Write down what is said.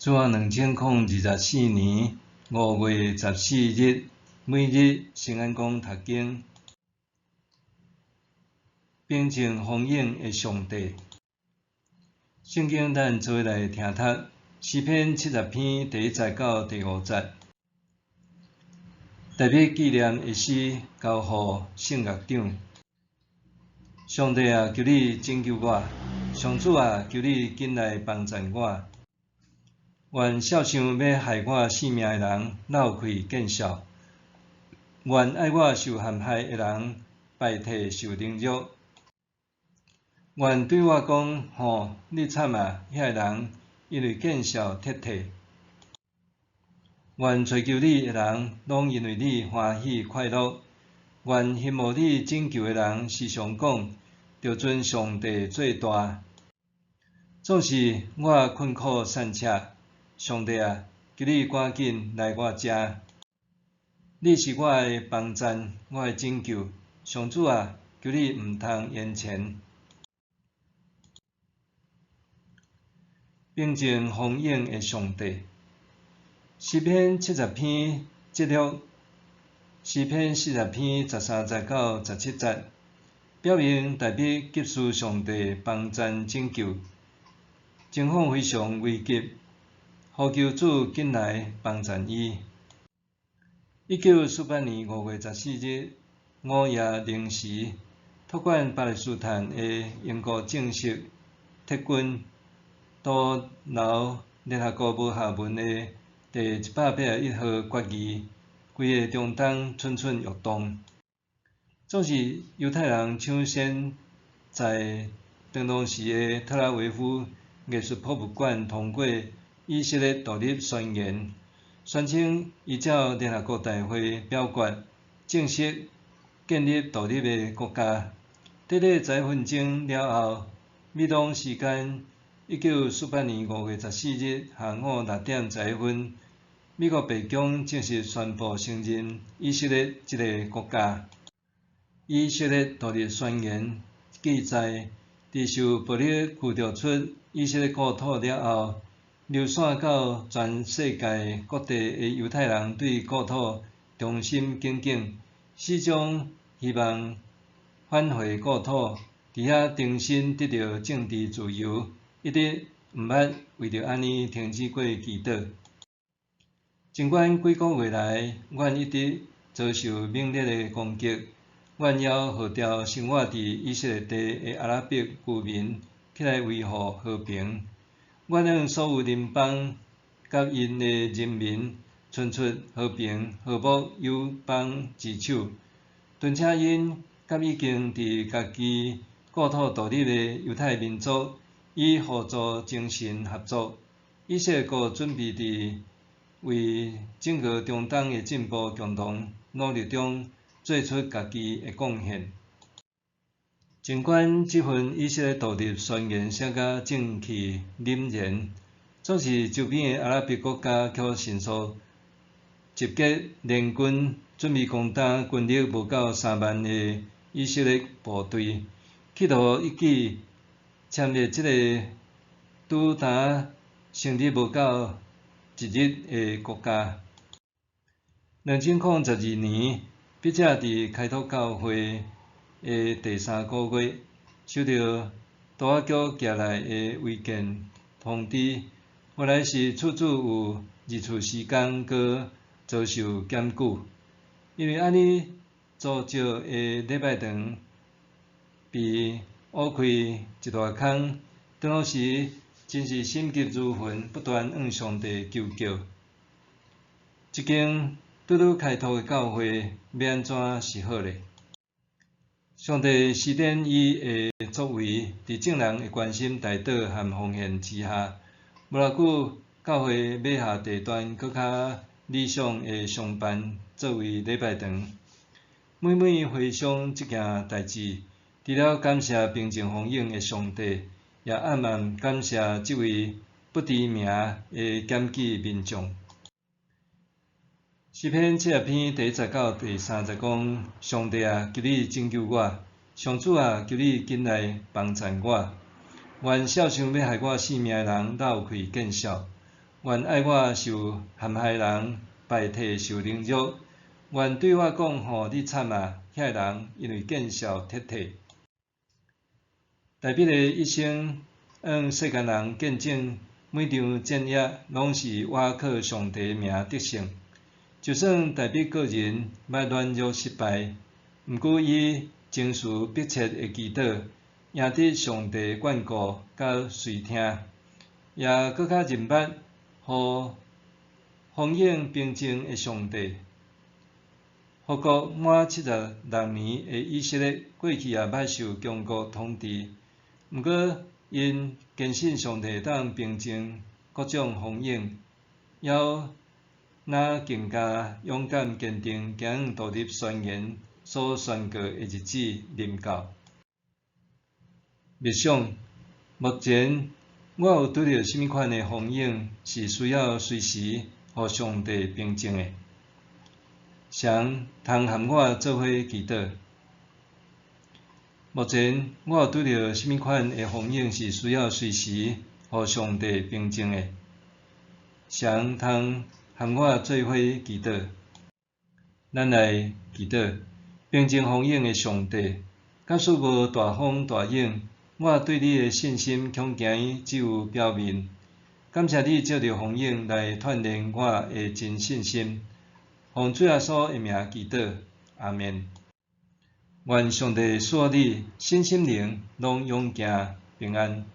主後2024年5月14日，每日聖安講讀經，平靜豐盈的上帝。聖經咱做伙來聽讀詩篇70篇第一節到第五節。大衛紀念的詩，交予聖樂長。上帝啊，求你拯救我！上主啊，求你緊來幫贊我！願肖想欲害我性命的人落氣見笑，願愛我受陷害的人敗退受凌辱。願對我講：吼，你慘啊！遐个人因為見笑撤退。願揣求你的人，攏因為你歡喜快樂。願欣慕你拯救的人時常講：著尊上帝做大。總是我困苦散赤，上帝啊，求你趕緊來我遮。你是我的幫贊，我的拯救。上主啊，求你毋通延遲。平靜豐盈的上帝。詩篇70篇節錄，詩篇40篇13節到17節，表明大衛急需上帝幫贊拯救，情況非常危急，呼求主緊來幫贊伊。1948年5月14日午夜零時，託管巴勒斯坦的英國正式撤軍，徒留聯合國無下文的第181號決議，規个中東蠢蠢欲動。總是猶太人搶先在當時的特拉維夫藝術博物館通過以色列獨立宣言，宣稱依照聯合國大會表決，正式建立獨立的國家。短短11分鐘了後，美東時間1948年5月14日下午6點11分，美國白宮正式宣布承認以色列這个國家。以色列獨立宣言記載，佇受暴力驅逐出以色列故土了後，流散到全世界各地的猶太人對故土忠心耿耿，始終希望返回故土，佇遐重新得著政治自由，一直毋捌為著按呢停止過祈禱。儘管幾个月來，阮一直遭受猛烈的攻擊，阮猶號召生活佇以色列地的阿拉伯居民起來維護和平。阮向所有鄰邦佮𪜶的人民伸出和平、和睦友邦之手，敦請𪜶佮已經佇家己故土獨立的猶太民族以互助精神合作。以色列國準備佇為整個中東的進步共同努力中做出家己的貢獻。儘管這份以色列獨立宣言寫甲正氣凜然，總是周邊的阿拉伯國家卻迅速集結聯軍，準備攻打軍力無夠3萬的以色列部隊，企圖一舉殲滅這个拄焦成立無夠一日的國家。2012年，筆者佇開拓教會的第三個月，收到都仔局寄來的郵件通知，原來是厝主有二次施工閣遭受檢舉，因為按呢租借的禮拜堂被挖開一大空，當時真是心急如焚，不斷向上帝求救。這間拄拄開拓的教會欲按怎是好咧？上帝施展伊的作為，佇眾人的關心代禱和奉獻之下，無偌久，教會買下地段閣較理想的商辦作為禮拜堂。每每回想這件代誌，除了感謝平靜豐盈的上帝，也暗暗感謝這位不知名的檢舉民眾。詩篇70篇第一節到第三節講：上帝啊，求你拯救我！上主啊，求你緊來幫贊我！願肖想欲害我性命的人落氣見笑，願愛我受陷害人敗退受凌辱，願對我講吼你慘啊！遐人因為見笑撤退。大衛的一生，向世間人見證每場戰役攏是倚靠上帝名得勝。就算大衛個人捌軟弱失敗，毋過伊情緒迫切的祈禱，贏得上帝眷顧佮垂聽，也閣較認捌予豐盈平靜的上帝。復國滿76年的以色列，過去也捌受強國統治，毋過𪜶堅信上帝會當平靜各種風湧，猶若更加勇敢堅定，行向獨立宣言所宣告的日子臨到。默想，目前我有拄著啥物款的風湧，是需要隨時予上帝平靜的？誰通和我做伙祈禱？目前我有拄著啥物款的風湧，是需要隨時予上帝平靜的？誰通和我做伙祈禱？咱來祈禱，平靜風湧的上帝，假使無大風大湧，我對你的信心恐驚只有表面。感謝你藉著風湧來鍛鍊我的真信心。奉主耶穌的名祈禱，阿們。願上帝賜予你身心靈攏勇健平安。